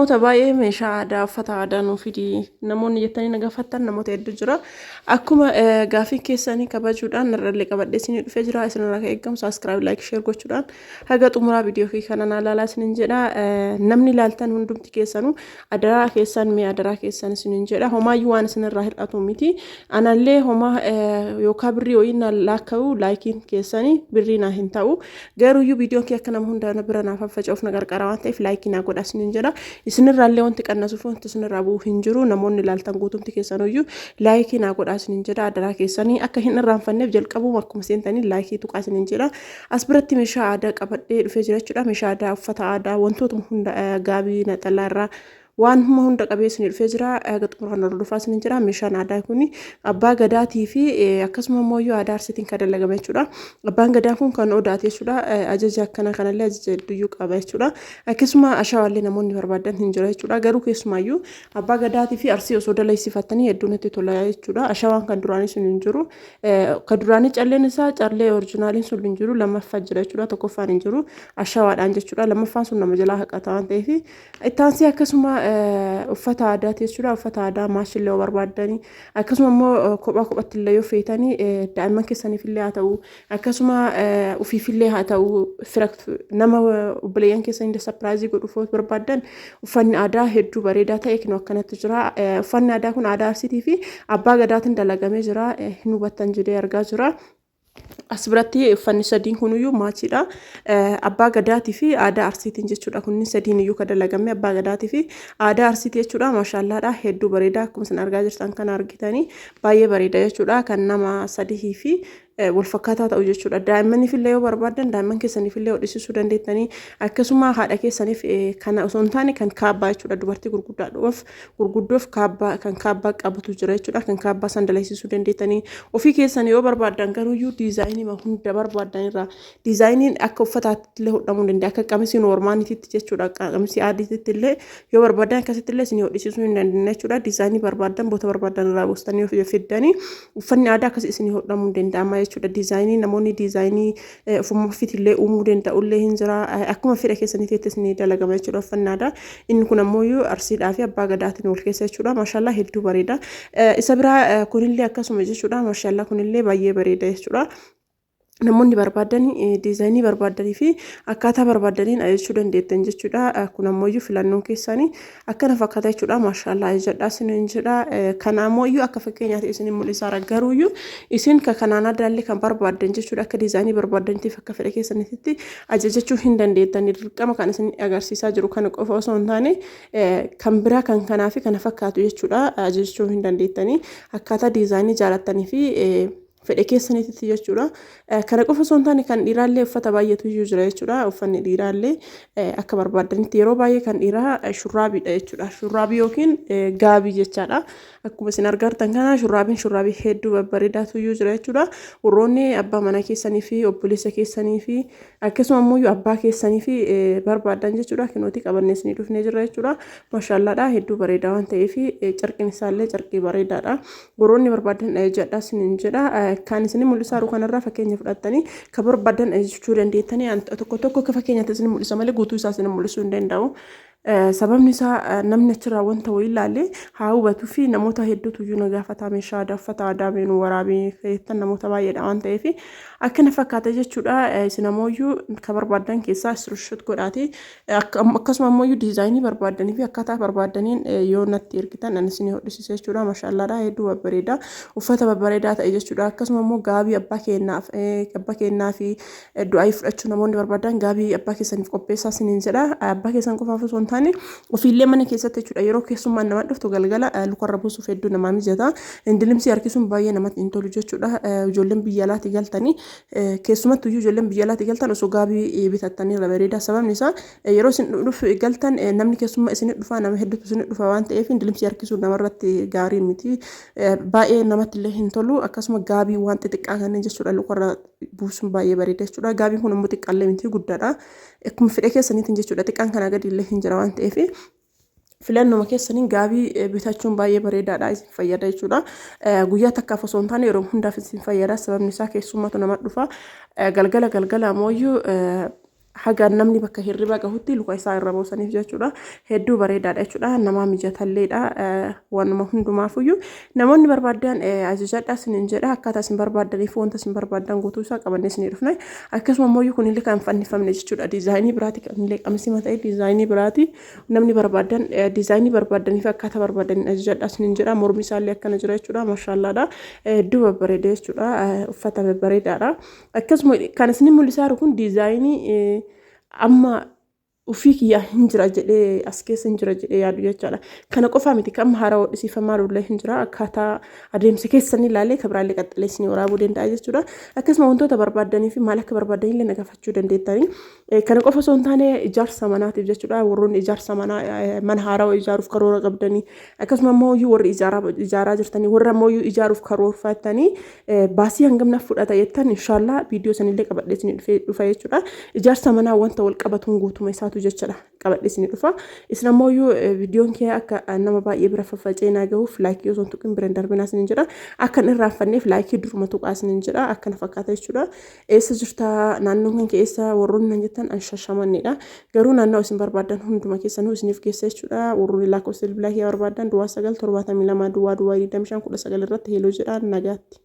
Namoota baay'ee meeshaa aadaa, uffata aadaa nuu fidi namoonni jettanii na gaafattan namoota hedduu jira. Akkuma gaafii keessanii kabajuudhaan narrallee qabadhee isinii dhufee jira. Isinirraa kan eegamu subscribe, like, share gochuudhaan haga xumuraa viidiyoo kee kana naa ilaalaa isinin jedha. Namni ilaaltan hundumti keessanuu adaraa keessan, mee adaraa keessan isinin jedha. Homaayyuu waan isinirraa hir'atu miti. Anallee homaa yookaan birrii wayii na laakka'u, likeiin keessanii birrii naa hin ta'u. Garuuyyuu viidiyoon kee akka nama hundaa bira naaf faffaca'uuf na gargaara waan ta'eef like naa godha isinin jedha. Isinirraallee wanti qannasuuf wanti isinirraa bu'u hin jiru. Namoonni ilaaltan guutumti keessanuyyuu like naa godha isinin jedha. Adaraa keessanii akka hin irraanfanneef jalqabuma akkuma seentanii like tuqaa isinin jedha. As biratti meeshaa aadaa qabadhee dhufee jira jechuudha. Meeshaa aadaa, uffata aadaa, wantootuma hunda, gaabii, naxalaa irraa waan hunda qabee isin dhufee jira. Haga xumura kan hordofaa isin jira. Meeshaan aadaa kun abbaa gadaatii fi akkasuma immoo iyyuu aadaa Arsiitiin kan dalagame jechuudha. Abbaan gadaa kun kan odaati jechuudha. Ajaja akkana kanallee ajaja hedduuyyuu qaba jechuudha. Akkasuma ashawaallee namoonni barbaadan hin jira jechuudha. Garuu keessumaayyuu abbaa gadaatii fi Arsii osoo dalaysifattanii hedduu natti tola jechuudha. Ashawaan kan duraanii sun hin jiru. Kan duraanii calleen isaa callee originaliin sun hin jiru. Lammaffaa jira jechuudha. Tokkoffaan hin jiru. Ashawaadhaan jechuudha. Lammaffaan sun nama jalaa haqata waan ta'eef. Ittaansii akkasuma uffata aadaati jechuudha. Uffata aadaa maashillee yoo barbaaddanii, akkasuma immoo kophaa kophatti illee yoo feetanii, daa'imman keessaniif illee haa ta'u, akkasuma ofiif illee haa ta'u, fira nama obboleeyyan keessanii surprise godhuuf yoo barbaaddan, uffanni aadaa hedduu bareedaa ta'e kinoo akkanatti jira. Uffanni aadaa kun aadaa Arsiitii fi abbaa gadaatiin dalagamee jira. Hin hubattan jedhee argaa jira. As biratti uffanni sadiin kunuyyuu matchiidha. Abbaa gadaatii fi aadaa Arsiitiin jechuudha. Kunniin sadiin iyyuu kan dalagame abbaa gadaatii fi aadaa Arsiitii jechuudha. Maashaallaadha. Hedduu bareeda. Akkuma isin argaa jirtan kana argitanii baay'ee bareeda jechuudha. Kan nama sadii fi wal fakkaataa ta'u jechuudha. Daa'immaniif illee yoo barbaaddan daa'imman keessaniif illee hodhisiisuu dandeettanii, akkasuma haadha keessaniif kana osoo hin taane kan kaabbaa jechuudha. Dubartii gurguddaadhaaf, gurguddoof kaabbaa, kan kaabbaa qabutu jira jechuudha. Kan kaabbaa san dalagsisuu dandeettanii, ofii keessan yoo barbaaddan garuuyyuu designii hunda barbaaddan irraa designiin akka uffataatti illee hodhamuu danda'a. Akka qamisii normaliititti jechuudha. Qamisii adiitti illee yoo barbaaddan akkasitti illee isin hodhisiisuu hin dandeenya jechuudha. Designii barbaaddan boota barbaaddan irraa goostanii of fiddanii uffanni aadaa akkasii isin hodhamuu hin danda'ama jechuudha. Designii namoonni designii ofuma ofiitillee uumuu danda'ullee hin jira. Akkuma fedha keessaniitti isin dalagama jechuudha uffanni aadaa. Inni kun ammoo Arsiidhaa fi abbaa gadaatiin wal keessa jechuudha. Maashaallah, hedduu bareeda. Isa biraa kunillee akkasuma jechuudha. Maashaallah, kunillee baay'ee bareeda jechuudha. Namoonni barbaadan designii barbaadanii fi akkaataa barbaadaniin ajajachuu dandeettan jechuudha. Kun ammoo filannoon keessanii akkana fakkaata jechuudha. Maashaallah jedha isiniin jedha. Kana ammoo akka fakkeenyaatti isin mul'isaara. Garuuyyuu isin ka kanaan addaallee kan barbaaddan jechuudha. Akka designii barbaadaniitiif akka fedha keessanitti ajajachuu hin dandeettan. Dirqama kan isin agarsiisaa jiru kana qofa osoo hin taane kan biraa kan kanaa fi kana fakkaatu jechuudha. Ajajachuu hin dandeettanii akkaataa designii jaalattanii fi fedhe keessanitti jechuudha. Kana qofa osoo hin taane kan dhiiraallee uffata baay'eetu iyyuu jira jechuudha. Uffanni dhiiraallee akka barbaadanitti, yeroo baay'ee kan dhiiraa shurraabiidha jechuudha. Shurraabii yookiin gaabii jechaadha. Akkuma isin argartan kana shurraabiin shurraabii hedduu babbareedaatu iyyuu jira jechuudha. Warroonni abbaa mana keessanii fi obboleessa keessanii fi akkasuma immoo abbaa keessanii fi barbaadan jechuudha. Kinootii qabannee isinii dhufnee jirra jechuudha. Maashaallaadha, hedduu bareedaa waan ta'eef carqiin isaallee carqii bareedaadha. Warroonni barbaadan jedha isiniin jedha. Kan isin mul'isaa jiru kanarraa fakkeenya fudhattanii kan barbaadan jechuu dandeettanii, tokko tokko akka fakkeenyaatti isin mul'isa malee guutuu isaa isin mul'isuu hin danda'u. Sababni isaa namni achirraa wanta wayii ilaalee haa hubatuu fi namoota hedduutu iyyuu na gaafataa, meeshaa aadaa, uffata aadaa meenuu waraabee jettan namoota baay'eedha waan ta'eef akkana fakkaata jechuudha. Isin ammoo kan barbaadan keessaa screenshot godhaati. Akkasuma ammoo designii barbaaddanii fi akkaataa barbaaddaniin yoo natti ergitan ani isin hodhisiisa jechuudha. Maashaallaadha, hedduu babbareeda, uffata babbareedaa ta'e jechuudha. Akkasuma immoo gaabii abbaa kennaa fi du'aayii fudhachuu namoonni barbaadan gaabii abbaa keessaniif qopheessaa isiniin jedha. Abbaa keessan qofaaf osoo hin taane ofiillee mana keessatti jechuudha. Yeroo keessummaan nama dhuftu galgala lukarra buusuuf hedduu namaa mijata. Indilimsii harkisuun baay'ee namatti hin tolu jechuudha. Ijoolleen biyya alaatii galtanii, keessumattuu iyyuu ijoolleen biyya alaatii galtan osoo gaabii bitattanii irra bareeda. Sababni isaa yeroo isin dhufu galtan namni keessummaa isin dhufa, nama hedduutu isin dhufa waan ta'eef indilimsii harkisuun namarratti gaarii miti. Baay'ee namatti illee hin tolu. Akkasuma gaabii waan xixiqqaa kanneen jechuudha lukarra buusuun baay'ee bareeda jechuudha. Gaabiin kun immoo xiqqaallee miti, guddaadha. Akkuma fedha keessaniitiin jechuudha. Xiqqaan kanaa gadi illee hin jira waan ta'eef filannuma keessaniin gaabii bitachuun baay'ee bareedaadha, isin fayyada jechuudha. Guyyaa takkaaf osoo hin taane yeroo hundaaf isin fayyada. Sababni isaa keessummaatu nama dhufa. Galgala galgala ammoo Haga namni bakka hirriba gahutti luka isaa irra buusaniif jechuudha. Hedduu bareedaadha jechuudha. Namaa mijatalleedha. Waanuma hundumaafuyyuu namoonni barbaadan ajajadha isiniin jedha. Akkaataa isin barbaaddaniif wanta isin barbaadan guutuu isaa qabannee isinii dhufne. Akkasuma immoo kunillee kan fannifamne jechuudha. Diizaayinii biraati kanillee qamisii ta'e diizaayinii biraati. Namni barbaadan diizaayinii barbaadaniif akkaataa barbaadaniin ajajadha isiniin jedha. Mormi isaallee akkana jira jechuudha. Mashaallaadha. Hedduu babbareeda jechuudha. Uffata babbareedaadha. Akkasuma kan isin mul'isaa jiru kun diizaayinii amma ofii kiyyaa hin jira jedhee as keessa hin jira jedhee yaadu jechaadha. Kana qofaa miti, kan haaraa hodhisiifamaa jirullee hin jira. Akkaataa adeemsa keessan ilaalee kan biraallee qaxxalee isin waraabuu danda'a jechuudha. Akkasuma wantoota barbaaddanii fi maal akka barbaaddanii na gaafachuu dandeettanii. Kana qofa osoo hin taane ijaarsa manaatiif jechuudha. Warroonni ijaarsa manaa, mana haaraa ijaaruuf karoora qabdanii, akkasuma immoo warri ijaaraa jirtanii, warra immoo ijaaruuf karoorfatanii baasii hangam naaf fudhata jettan, inshaallah viidiyoo sanillee qabadhee isin dhufa jechuudha. Ijaarsa manaa wanta wal qabatuun guutuma isaatu jechuudha qabadhee isin dhufa. Isin ammoo viidiyoon kee akka nama baay'ee bira faffacee naa gahuuf like osoo hin tuqin bira hin darbinaa isinin jedha. Akka hin irraanfanneef like duruma tuqaa isinin jedha. Akkana fakkaata jechuudha. Eessa jirta, naannoon kan kee eessa warroonni nan jettan, an Shashamannedha. Garuu naannoo isin barbaadan hunduma keessanuu isiniif geessa jechuudha. Warroonni lakkoofsa bilbilaa kee barbaadan 09 72 00 25 19 irratti hello jedha, nagaatti.